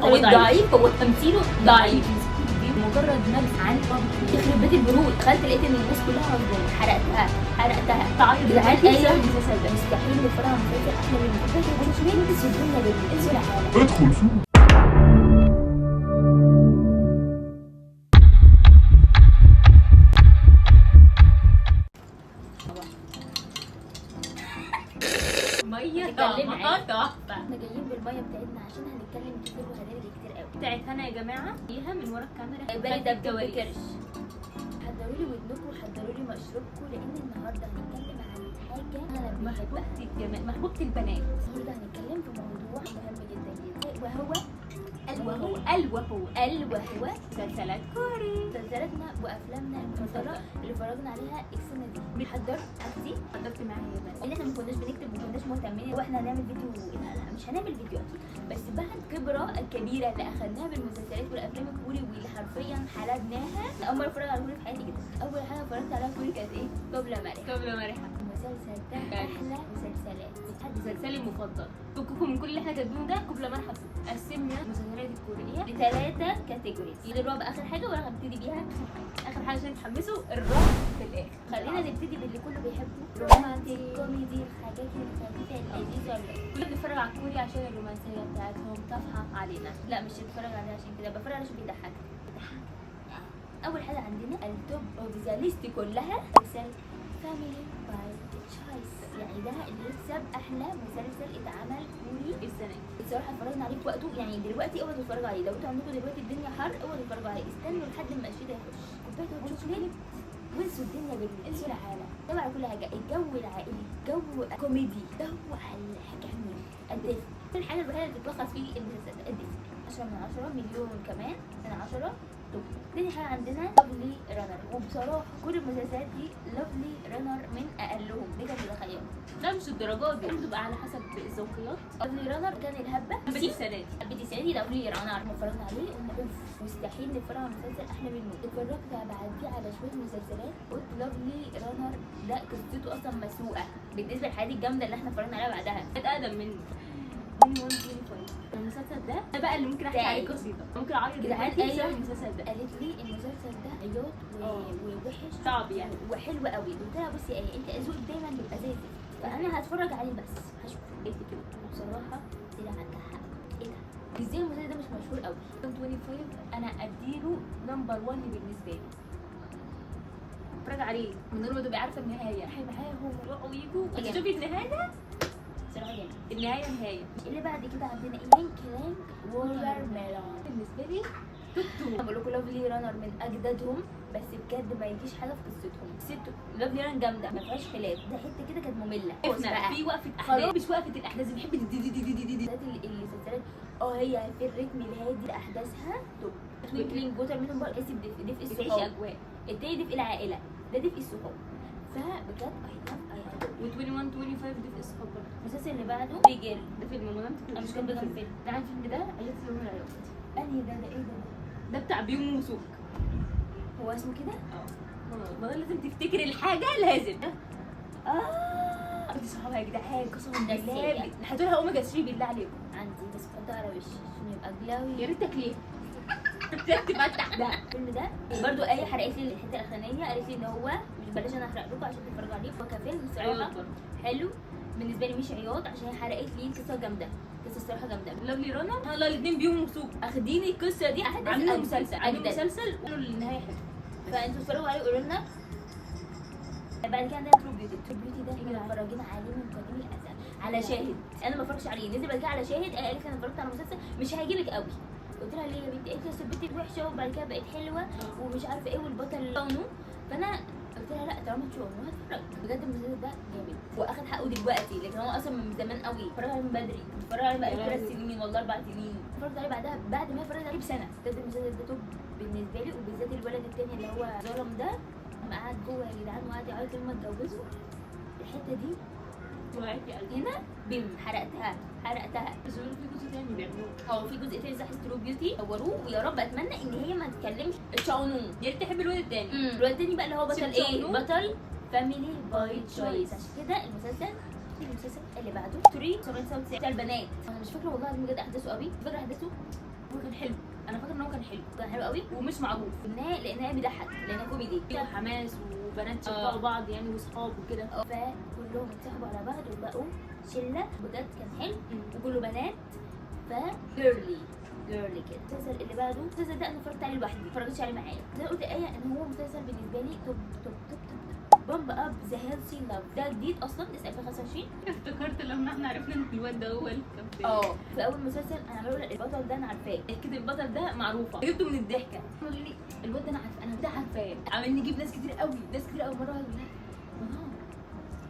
هو ضعيف، هو تمثيله ضعيف. مجرد نبذ عن يخرب بيت البرود. دخلت لقيت ان الناس كلها مظلومة. حرقتها حرقتها. تعيط. جدعان ايه ايه المسلسل ده؟ مستحيل نتفرج على مسلسل احلى من كده. انسوا الدنيا بالليل، انسوا العالم. ادخل فيه. مية هتتكلمي طعمها عادي. تحفة. احنا جايين بالمية بتاعتنا عشان هنتكلم كتير وهنرغي كتير قوي. بتاعت هنا يا جماعة، فيها من ورا الكاميرا بالي ده الكواليس. بكرش. حضروا لي ودنكم وحضروا لي مشروبكم، لان النهارده هنتكلم عن حاجة انا بحبها. محبوبة الجمال، محبوبة البنات. النهارده هنتكلم في موضوع مهم جدا جدا، وهو وهو وهو وهو مسلسلات كوري. مسلسلاتنا وافلامنا المفضلة اللي اتفرجنا عليها السنة دي. حضرت حاجتي، حضرت معايا بس ان احنا ما كناش بنكتب، ما كناش مهتمين هو احنا هنعمل فيديو. لا لا، مش هنعمل فيديو اكيد، بس بعد الخبرة الكبيرة اللي اخدناها بالمسلسلات والافلام الكوري واللي حرفيا حلبناها. اول مرة اتفرج على كوري في حياتي كده. اول حاجة اتفرجت عليها كوري كانت ايه؟ قبل مرح. قبل مرحة. المسلسل ده احلى مسلسلات. حد مسلسلي المفضل، فككم من كل اللي احنا كاتبينه ده. قبل مرحة. قسمنا المسلسلات الكورية لثلاثة categories. الرعب اخر حاجة ولا هنبتدي بيها؟ اخر حاجة عشان تحمسوا الرعب في الاخر. خلينا نبتدي باللي كله بيحبه، romantic comedy، الحاجات الخفيفة اللذيذة. ولا كلنا بنتفرج على الكوري عشان الرومانسية بتاعتهم طافحه علينا. لا، مش اتفرج عليه عشان كده، بتفرج عليه عشان بيضحك. اول حاجة عندنا ال top of the list كلها، مسلسل Family by Choice. يعني ده اللي يكسب احلى مسلسل اتعمل كوري السنة دي. الصراحة اتفرجنا عليه في وقته. يعني دلوقتي اوعوا تتفرجوا عليه، لو انتوا عندكم دلوقتي الدنيا حر اوعوا تتفرجوا عليه، استنوا لحد ما الشتاء يخش. كوباية hot chocolate وانسوا الدنيا بالليل، انسوا العالم. طبعا على كل حاجة، الجو العائلي، جو كوميدي، ده هو حاجة جميلة. الدفء، الحاجة الوحيدة اللي بتتلخص فيه المسلسل ده الدفء. 10 من 10 مليون كمان من 10. top. تاني حاجة عندنا Lovely Runner، وبصراحة كل المسلسلات دي Lovely Runner من اقلهم، دي كانت متخيله. لا مش الدرجات دي، بتبقى على حسب الذوقيات. Lovely Runner كان الهبة بس السنة دي حبيت السنة دي Lovely Runner. ما اتفرجنا عليه قلنا اوف، مستحيل نتفرج على مسلسل احلى منه. اتفرجت بعديه على شوية مسلسلات، قلت Lovely Runner ده قصته اصلا مسروقه بالنسبة للحاجات الجامدة اللي احنا اتفرجنا عليها بعدها. كانت اقدم منه. 2125 المسلسل ده، ده بقى اللي ممكن احكي بتاعي. عليه قصيدة، ممكن اعيط جدعان، دلوقتي بسبب أيوة. المسلسل ده. قالت لي المسلسل ده عياط ووحش صعب يعني. وحلو قوي. قلت لها بصي ايه، انت ذوقك دايما بيبقى زي الزفت، فانا هتفرج عليه بس هشوف. قلت كده. بصراحة طلع عندها حق. ايه ده، ازاي المسلسل ده مش مشهور قوي؟ 25 انا اديله number 1 بالنسبة لي. اتفرج عليه من غير ما تبقي عارفه النهاية. احنا معاهم يروحوا ويجوا جامد. تشوفي النهاية. بصراحة جامد. النهاية نهاية. اللي بعد كده عندنا ايه؟ Twinkling Watermelon. بالنسبة لي top 2. انا بقول لكم Lovely Runner من اجدادهم، بس بجد ما يجيش حاجة في قصتهم. ست Lovely Runner جامدة ما فيهاش خلاف، ده حتة كده كانت مملة. وقفنا بقى. في وقفه خلاص. احداث، مش وقفه الاحداث، بحب دي دي دي دي دي دي. بالذات المسلسلات هي في الريتم الهادي احداثها top. Twinkling Watermelon بقى تحسي بدفء، دفء بتعيشي الصحاب. اجواء. التاني دفء العائلة، ده دفء الصحاب. فبجد I love I love. و 21 25 دفء الصحاب برضه. المسلسل اللي بعده بيجر. ده فيلم وانا انا مش كان بيجر فيلم. ده عن الفيلم ده عيطت يوم العياط. انهي ده؟ ده ايه ده؟ ده بتاع بيوم وسوق. هو اسمه كده؟ اه ما لازم تفتكري الحاجة لازم. اه دي صحابها يا جدعان قسما ده بالله. السيء. هاتوا لها اوميجا 3 بالله عليكم. عندي بس بحطها على وشي عشان يبقى glowy. يا ريت تاكليها. تفتح. لا الفيلم ده برضو ايه حرقت لي الحتة الاخرانية، قالت لي ان هو مش بلاش انا احرق لكم عشان تتفرجوا عليه. هو كفيلم صراحة حلو بالنسبة لي، مش عياط عشان هي حرقت لي قصة جامدة، قصة الصراحة جامدة. Lovely Runner هلا الاثنين بيوم وسوق اخدين القصة دي أحداث عاملين أجدد. مسلسل، عاملين أجدد. مسلسل وقالوا النهاية حلوة. فانتوا اتفرجوا عليه وقولوا لنا. بعد كده عندنا True Beauty. True Beauty ده احنا اتفرجنا عليه من قديم الازل على شاهد. انا ما اتفرجتش عليه، نزل بعد كده على شاهد. قالت لي انا اتفرجت على مسلسل مش هيعجبك قوي. قلت لها ليه يا بنتي؟ قالت لي اصل البنت وحشة وبعد كده بقت حلوة ومش عارفه ايه والبطل لونه. فانا قلت لها لا طالما تشوفه هتفرج. بجد المسلسل ده جامد واخد حقه دلوقتي، لكن هو اصلا من زمان قوي. اتفرج عليه من بدري، اتفرج عليه بقى 3 سنين والله 4 سنين. اتفرجت عليه بعدها بعد ما اتفرجت عليه بسنة. بجد المسلسل ده top بالنسبة لي، وبالذات الولد التاني اللي هو ظلم ده لما قعد جوه يا جدعان وقعد يعيط لما اتجوزوا. الحتة دي وقعت يا قلبي. هنا بيم حرقتها حرقتها. بس بيقولوا في جزء تاني بيعملوه. هو في جزء تاني صح، True Beauty صوروه، ويا رب اتمنى ان هي ما تكلمش تشاونو. يا ريت تحب الولد التاني. الولد التاني بقى اللي هو بطل سيب ايه؟ تشاونو. بطل Family by Choice. عشان كده المسلسل اللي بعده 3 7 بتاع البنات. انا مش فاكره والله العظيم بجد احداثه قوي، فاكره احداثه. حلو، انا فاكره ان هو كان حلو. كان حلو قوي ومش معروف. قلناه لانها بيضحك، لانها كوميدي. وحماس وبنات شبعوا بعض يعني واصحاب وكده. فكلهم اتصاحبوا على بعض وبقوا شله، بجد كان حلو. وكله بنات، ف girly girly كده. المسلسل اللي بعده، المسلسل ده انا اتفرجت عليه لوحدي، ما اتفرجتش عليه معايا. زي ما قلت ايه، ان هو مسلسل بالنسبة لي top top top top. Pump Up the Healthy Love، ده جديد اصلا، لسه 2025. افتكرت لما احنا عرفنا ان الواد ده هو الكابتن. في اول مسلسل انا عماله اقول البطل ده انا عارفاه. كده البطل ده معروفة، جبته من الضحكة. تقول لي الواد ده انا عارفه، انا ده عارفاه. عمال نجيب ناس كتير قوي، ناس كتير قوي. مرة واحدة منار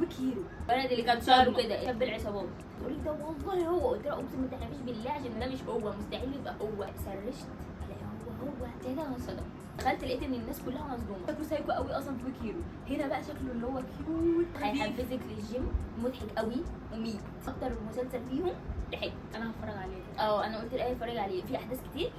Weak Hero، الولد اللي كان شعره كده شاب العصابات، تقولي ده والله هو. قلت لها اقسم ما تحلفيش بالله عشان ده مش هو، مستحيل يبقى هو. سرشت الاقي هو ساعتها انا اتصدمت. دخلت لقيت ان الناس كلها مصدومة. شكله سايكو قوي اصلا في Weak Hero. هنا بقى شكله اللي هو cute، هيحفزك للجيم، مضحك قوي وميت. اكتر مسلسل فيهم ضحكت. انا هتفرج عليه. انا قلت لايه اتفرج عليه، في احداث كتير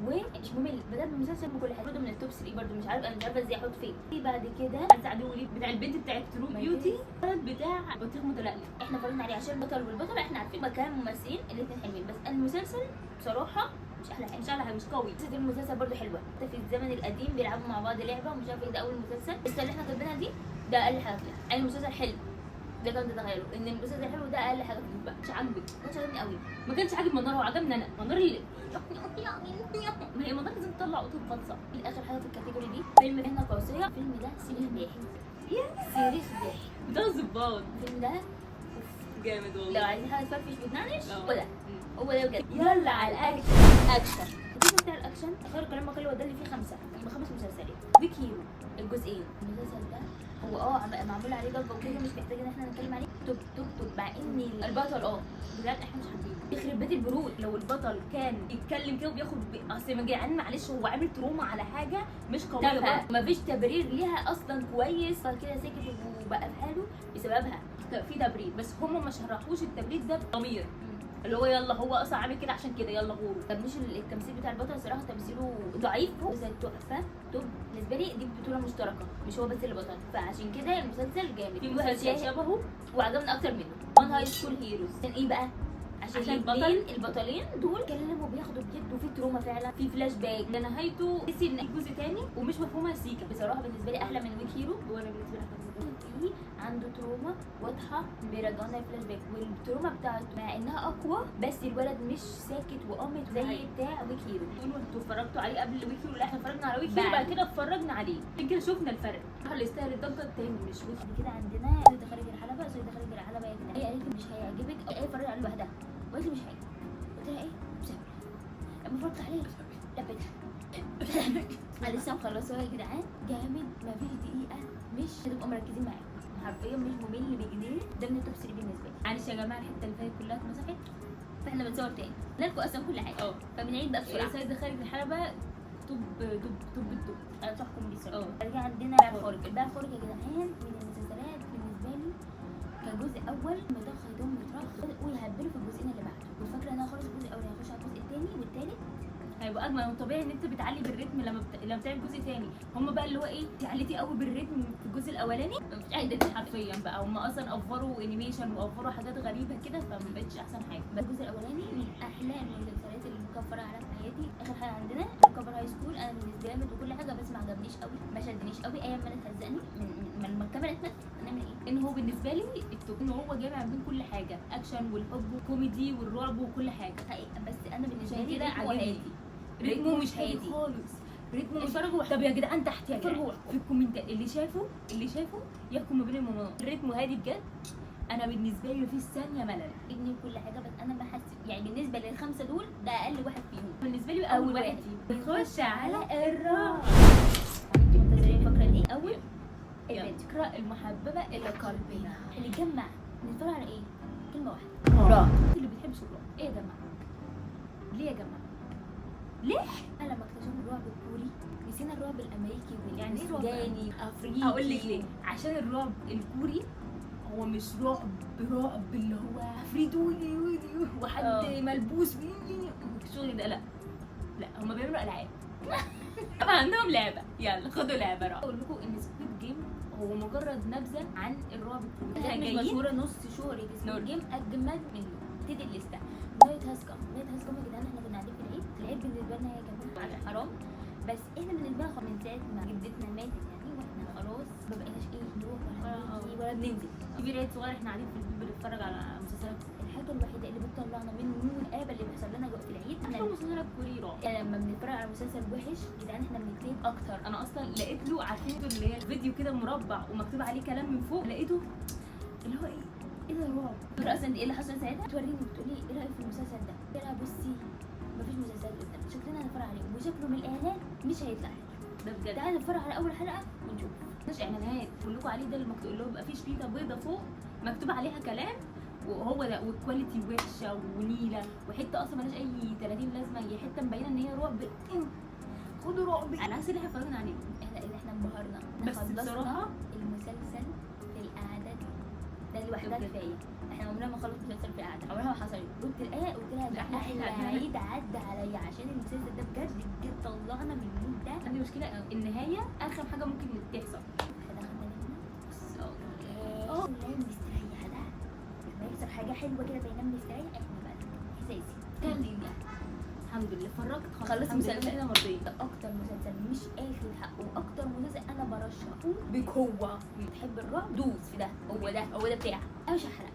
ومش ممل. بدل المسلسل بكل حاجة برضه من ال top 3 برضه، مش عارفه، انا مش عارفه ازاي احط فين. في بعد كده عايزه عدو لي بتاع البنت بتاعت True Beauty، بتاع بطيخ متلألئ. احنا اتفرجنا عليه عشان البطل والبطله احنا عارفين مكان ممثلين الاثنين حلوين، بس المسلسل بصراحة مش احلى حاجة، مش احلى حاجة، مش قوي. قصة المسلسل برضه حلوة، حتى في الزمن القديم بيلعبوا مع بعض لعبه ومش عارفه ايه. ده اول مسلسل، القصة اللي احنا كاتبينها دي ده اقل حاجة فيها. يعني المسلسل حلو ده كان تتخيلوا ان المسلسل حلو، ده اقل حاجة فيه بقى. مش عاجبك؟ ما كانش عاجبني قوي. ما كانش عاجب منار، هو عجبني انا. منار اللي ما هي منار لازم تطلع قطط فلصه. اخر حاجة في ال category دي فيلم مهنة قاسية. الفيلم ده صريخ ضحك، صريخ ضحك. ده ظباط الفيلم ده جامد والله. لو عايزين حاجة تفرفش وتنعنش هو ده، هو ده بجد. يلا على الاكشن. اكشن، الفيلم بتاع الاكشن خير كلام مقال، ده اللي فيه 5 مسلسلات. Weak Hero الجزئين. المسلسل ده هو معمول عليه ضجه وكده، مش محتاج ان احنا نتكلم عليه. top top top، مع ان البطل بجد احنا مش حابينه. يخرب بيت البرود. لو البطل كان يتكلم كده وبياخد اصل يا جدعان معلش هو عامل trauma على حاجة مش قوية برضه، مفيش تبرير ليها اصلا كويس. كده ساكت وبقى في حاله بسببها. في تبرير بس هم ما شرحوش التبرير ده بضمير، اللي هو يلا هو اصلا عامل كده عشان كده يلا غوره. طب مش التمثيل بتاع البطل صراحة تمثيله ضعيف. زي تحفة top بالنسبة لي، دي بطوله مشتركة مش هو بس اللي بطل، فعشان كده المسلسل جامد. في مسلسل شبهه وعجبنا اكتر منه One High School Heroes. عشان ايه بقى؟ عشان البطلين دول كلموا بياخدوا بجد، وفي trauma فعلا، في فلاش باك. ده نهايته تحسي ان جزء تاني ومش مفهومه سيكا. بصراحة بالنسبة لي احلى من Weak Hero. وانا بالنسبة لي احلى من في عنده trauma واضحة، بيرجعنا flashback، وال trauma بتاعته مع انها اقوى بس الولد مش ساكت وقامت زي بتاع Weak Hero. تقولوا انتوا اتفرجتوا عليه قبل Weak Hero؟ لا احنا اتفرجنا على Weak Hero بعد كده اتفرجنا عليه، عشان كده شفنا الفرق. اللي يستاهل الضجة التاني مش Weak. بعد كده عندنا صيد خارج الحلبة. صيد خارج الحلبة يا جدعان، هي قالت لي مش هيعجبك، ايه اتفرج عليه لوحدها، وقالت لي مش هيعجبك. قلت لها ايه؟ مش هعمل. لما اتفرجت عليه لبيتها. انا لسه مخلصاها يا جدعان، جامد مفيش دقيقة مش هتبقوا مركزين معايا، حرفيا مش ممل بجنيه. ده من ال top 3 بالنسبة لي. معلش يا جماعة الحتة اللي فاتت كلها اتمسحت، فاحنا بنصور تاني لكم اصلا كل حاجة، فبنعيد بقى بسرعة. صيد خارج الحلبة top top top ال top، انصحكم بيه صراحة. بعد كده عندنا الباع الخارق. الباع الخارق يا جدعان من المسلسلات بالنسبة لي كجزء اول مطخ يضم مطرخ ويهبلوا في الجزئين اللي بعده. والفكرة ان انا خلص الجزء الاولاني هخش على الجزء الثاني والثالث هيبقى اجمل. وطبيعي ان انت بتعلي بالريتم لما لما بتعمل جزء تاني. هم بقى اللي هو ايه، انت عليتي قوي بالريتم في الجزء الاولاني مفيش حاجة حرفيا بقى. هم اصلا افوروا animation وافوروا حاجات غريبة كده، فما بقتش احسن حاجة. بس الجزء الاولاني من احلى المسلسلات اللي ممكن اتفرج عليها في حياتي. اخر حاجة عندنا Undercover High School. انا بالنسبة لي وكل حاجة بس ما عجبنيش قوي، ما شدنيش قوي. ايام ما انا اتهزقني من الكاميرا اتمت هنعمل ايه؟ ان هو بالنسبة لي ال top، ان هو جامع بين كل حاجة، اكشن والحب وكوميدي والرعب وكل حاجة. بس انا بالنسبة لي كده عجبني. رتمه مش هادي خالص، رتمه مش. طب يا جدعان تحت يا جدعان في الكومنتات اللي شافه يحكم ما بين المناطق. الريتم هادي بجد. انا بالنسبة لي مفيش ثانية ملل، ابني وكل حاجة، بس انا بحس يعني بالنسبة للخمسة دول ده اقل واحد فيهم. بالنسبة لي اول واحد فيهم. نخش على الرعب. انتوا منتظرين الفقرة دي؟ اول الفكرة المحببة الى قلبنا اللي جمع نتفرج على ايه؟ كلمة واحدة، رعب. اللي بتحبش الرعب ايه يا جماعة؟ ليه يا جماعة؟ ليه؟ انا لما اكتشفنا الرعب الكوري نسينا الرعب الامريكي يعني ايه رعب والسوداني افريقي. هقول لك ليه، عشان الرعب الكوري هو مش رعب رعب اللي هو عفريت وحد ملبوس الشغل ده، لا لا، هما بيعملوا العاب. طبعا عندهم لعبه، يلا خدوا لعبه رعب. اقول لكم ان Squid Game هو مجرد نبذه عن الرعب الكوري. مش مشهورة نص شهره Squid Game اجمد منه. ابتدي الليستة. Night Has Come. Night Has Come يا جدعان احنا كنا قاعدين في العيد، العيد بالنسبة بالنسبة لنا يا جماعة عشان حرام، بس احنا بالنسبة لنا من ساعة ما جدتنا ماتت يعني واحنا خلاص ما بقيناش ايه نروح ولا نيجي ولا بننزل. في عيد صغير احنا قاعدين في البيت بنتفرج على مسلسلات. الحاجة الوحيدة اللي بتطلعنا من mood الكآبة اللي بيحصل لنا في العيد احنا مسلسلات كوري رعب. يعني لما بنتفرج على مسلسل وحش جدعان احنا بنكتب اكتر. انا اصلا لقيت له، عارفين اللي هي فيديو كده مربع ومكتوب عليه كلام من فوق، لقيته اللي هو ايه ده رعب. فاكره اصلا ايه اللي حصل ساعتها؟ توريني بتقولي ايه رايك في المسلسل ده؟ قلت لها بصي مفيش مسلسلات قدام، شكلنا هنتفرج عليه وشكله من الاعلان مش هيطلع حلو. ده بجد. تعالى نتفرج على اول حلقة ونشوف. مش اعلانات كلكم عليه، ده اللي مكتوب اللي هو بيبقى فيه شريطه بيضة فوق مكتوب عليها كلام، وهو ده، وال quality وحشة ونيله وحتة اصلا مالهاش اي 30 لازمه، هي حتة مبينة ان هي رعب. خدوا رعب على عكس اللي احنا اتفرجنا عليه. احنا انبهرنا، بس بصراحة المسلسل في القعدة دي ده لوحدها كفاية. احنا عمرنا ما خلصنا مسلسل في القعدة، عمرها ما حصلت. قلت الايه قلت لها ده احلى عيد عدى عليا عشان المسلسل ده بجد بجد طلعنا من ال mood ده. عندي مشكلة النهاية اخر حاجة ممكن تحصل. احنا دخلنا نمنا بس اه نايم مستريح، ده لما يحصل حاجة حلوة كده بينام مستريح. احنا بقى احساسي كان الحمد لله فرجت خلصت مسلسل كده مرضية. اكتر مسلسل مش اخد حقه واكتر مسلسل انا برشحه بقوة. بتحب الرعب دوس في ده، هو ده هو ده بتاعك. انا مش هحرق،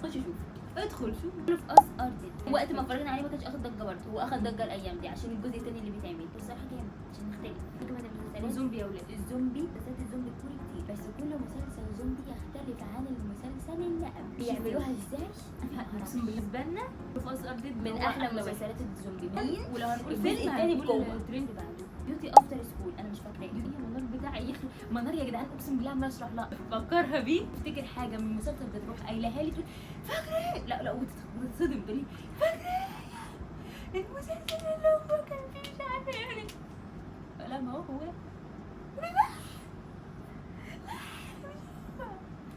خش شوف، ادخل شوف. All of Us Are Dead وقت ما اتفرجنا عليه ما كانش اخد ضجه برضه، هو اخد ضجه الايام دي عشان الجزء الثاني اللي بيتعمل. بس الصراحة جامد عشان نختلف. اجمد المسلسلات الزومبي يا ولاد، الزومبي مسلسلات الزومبي الكوري كتير، بس كل مسلسل زومبي يختلف عن المسلسل اللي قبل. بيعملوها ازاي؟ اقسم بالنسبة لنا All of Us Are Dead من احلى مسلسلات الزومبي. ولو هنقول الجزء فيلم الثاني هنقول بقوة. ترند بعده Beauty After School، انا مش فاكراه. ايه منار بتاع يخرب منار يا جدعان، اقسم بالله عماله اشرح لها فكرها بيه. افتكر حاجة من المسلسل ده تروح قايلها لي تقول فاكره، لا لا وتتصدم تقول فاكره المسلسل اللي هو كان فيه مش عارفه ايه. لا ما هو هو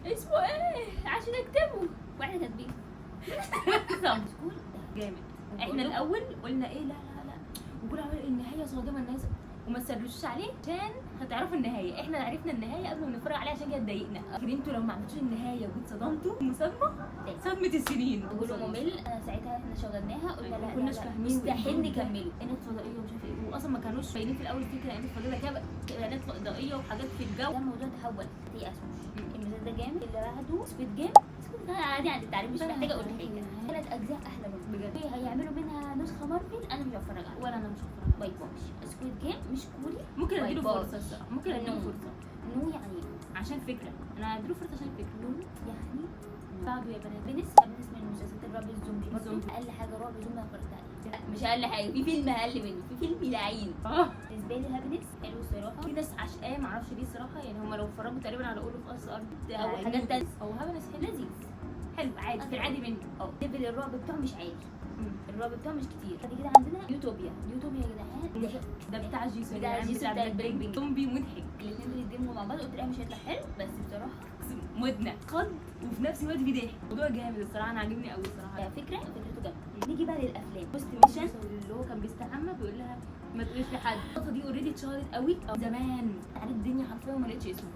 اسمه ايه عشان اكتبه واحنا كاتبين School جامد. احنا الاول قلنا ايه لا لا لا، وكل عمال النهاية صادمه الناس وما تسرشوش عليه عشان هتعرفوا النهاية. احنا عرفنا النهاية قبل ما نتفرج عليه عشان كده اتضايقنا. لكن انتوا لو ما عرفتوش النهاية واتصدمتوا مصدمه صدمة السنين. بيقولوا ممل. انا ساعتها احنا شغلناها قلنا لا ما كناش فاهمين، مستحيل نكمله. كائنات فضائية ومش عارفه ايه، واصلا ما كانوش باينين في الاول في كائنات فضائية كده، كائنات فضائية وحاجات في الجو. ده الموضوع تحول تيأسوش. المسلسل ده جامد. اللي بعده Squid Game. Squid Game عادي عند التعريف، مش محتاجه اقول حاجة. 3 اجزاء احلى منه بجد. هيعملوا منها نسخه مارفل، انا مش هتفرج عليها ولا انا مش هتفرج. bye bye. Squid Game مش كوري، ممكن اديله فرصة الصراحة، ممكن اديله فرصة. no يعني عشان فكرة، انا اديله فرصة عشان فكرة. no يعني بعده يا بنات بالنسبة لمسلسلات الرعب الزومبي برضه اقل حاجة رعب زومبي انا اتفرجت عليها. مش اقل حاجة، في فيلم اقل منه، في فيلم لعين. بالنسبة لي Happiness حلو الصراحة. في ناس عشقاه معرفش ليه الصراحة، يعني هم لو اتفرجوا تقريبا على All of Us Are او حاجات تانية. او Happiness حلو لذيذ حلو عادي في العادي منه. level الرعب بتاعه مش عالي، الرعب بتاعه مش كتير. بعد كده عندنا Utopia. Utopia يا جدعان ده بتاع جيسون، بتاع جيسون بتاع بلاك بينك، زومبي مضحك. الاثنين دول يتدمجوا مع بعض قلت لها مش هيطلع حلو، بس بصراحة مدنه قد وفي نفس الوقت في ضحك. الموضوع جامد الصراحة، انا عاجبني قوي الصراحة. فكرته جامدة. نيجي بقى للافلام. Ghost Mission اللي هو كان بيستحمى بيقول لها ما تقوليش لحد. اللقطة دي already اتشهرت قوي زمان على الدنيا حرفيا وما لقيتش اسمه.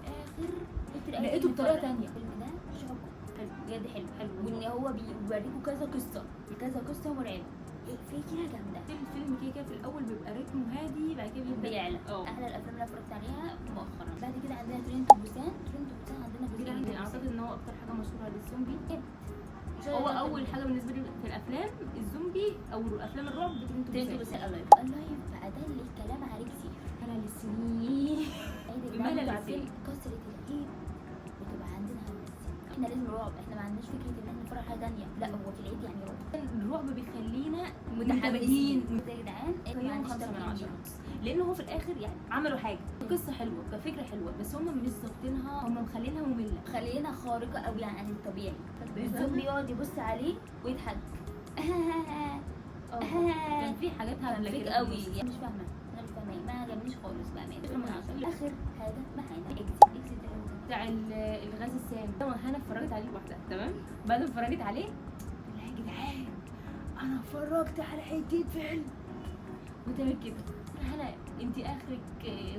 اخر لقيته بطريقة ثانية. الفيلم ده شعور حلو بجد، حلو حلو، وان هو بيوريكوا كذا قصة كذا قصة مرعبة، فكرة جامدة. الفيلم كده كده في الاول بيبقى رتمه هادي، بعد كده بيبدا بيعلى. احلى الافلام اللي اتفرجت عليها مؤخرا. بعد كده عندنا Train to Busan. Train to Busan عندنا جزئين. اعتقد ان هو اكتر حاجة مشهورة للزومبي. هو اول حاجة بالنسبة لي في الافلام الزومبي او افلام الرعب Train to Busan. Alive Alive بقى ده اللي الكلام عليه كتير. ملل السنين، ملل السنين، كسره العيد بتبقى عندنا بس احنا لازم رعب، احنا ما عندناش فكرة ان احنا نتفرج حاجة ثانية. لا هو في العيد يعني رعب. الرعب بيخلينا متحمسين يا جدعان. قيمة 5 من 10 لان هو في الاخر يعني عملوا حاجة، قصة حلوة كفكرة حلوة، بس هم مش ظابطينها، هم مخلينها مملة، مخلينها خارقة قوي عن الطبيعي. الزومبي يقعد يبص عليه ويضحك. كان في حاجات هبلة كده قوي، مش فاهمه، انا مش فاهمه، ما عجبنيش خالص بامانه. اخر حاجة معانا Exit. Exit بتاع الغاز السام. انا اتفرجت عليه لوحدها تمام. بعد ما اتفرجت عليه لا يا جدعان انا اتفرجت على حتة فيلم وتعمل كده. هلا انت اخرك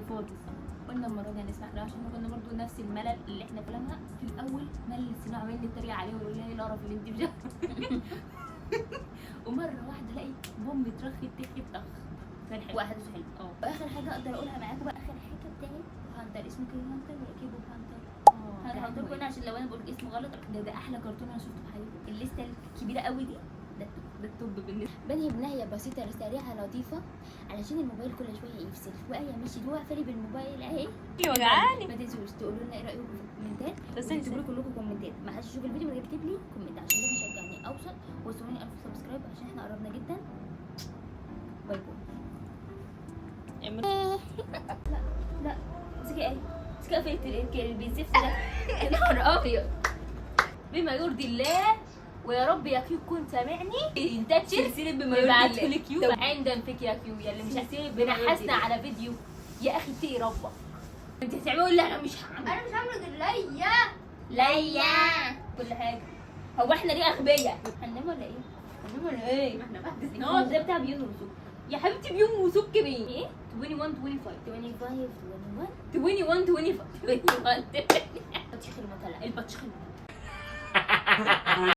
فاضي صح؟ قلنا المرة دي هنسمع له عشان كنا برضو نفس الملل اللي احنا فاهمها في الاول، ملل السنين عمالين نتريق عليه ونقول لها ايه القرف اللي انت مش ومرة واحدة الاقي بوم ترخ تخ طخ. كان حلو. واحداثه حلو. اه. واخر حاجة اقدر اقولها معاكم بقى، اخر حاجة بتاعت Hunter، اسمه K Hunter ولا K-pop Hunter؟ Hunter كنا، عشان لو انا بقول اسم غلط. ده احلى كرتون انا شفته في حياتي. الليستة الكبيرة قوي دي، ده ال top. ده ال top بالنسبه. بنهي بنهيه بسيطة سريعة لطيفه، علشان الموبايل كل شوية يفصل وهي ماشي واقفة بالموبايل اهي. وجعاني. ما تنسوش تقولوا لنا ايه رايكم في الكومنتات. بس وتكتبوا لي كلكم كومنتات، ما حدش يشوف الفيديو من غير يكتب لي comment، عشان ده بيشجعني اوصل. وصلوني 1000 subscribe عشان احنا قربنا جدا. bye bye. لا لا، امسكي ايه، امسكي قفلة البيزفت ده. يا نهار ابيض. بما يرضي الله، ويا رب يا كيو تكون سامعني. انتشر. سلسلة بما يرضي ابعتوا الله. لي كيو. عندم فيك يا كيو يا اللي مش سلسلة بما يرضي بنحسنا الله. على فيديو. يا اخي اتقي ربك، انت هتعملوا اللي انا مش هعمل. انا مش عامله غير ليا ليا كل حاجه. هو احنا ليه اغبياء؟ هننام ولا ايه؟ هننام ولا ايه؟ ما احنا بعد ده بتاع بيون وسوق. يا حبيبتي بيوم وسك مين؟ ايه؟ 21 25. 25 21. 21 25. 21. بطيخ المطلع. البطيخ.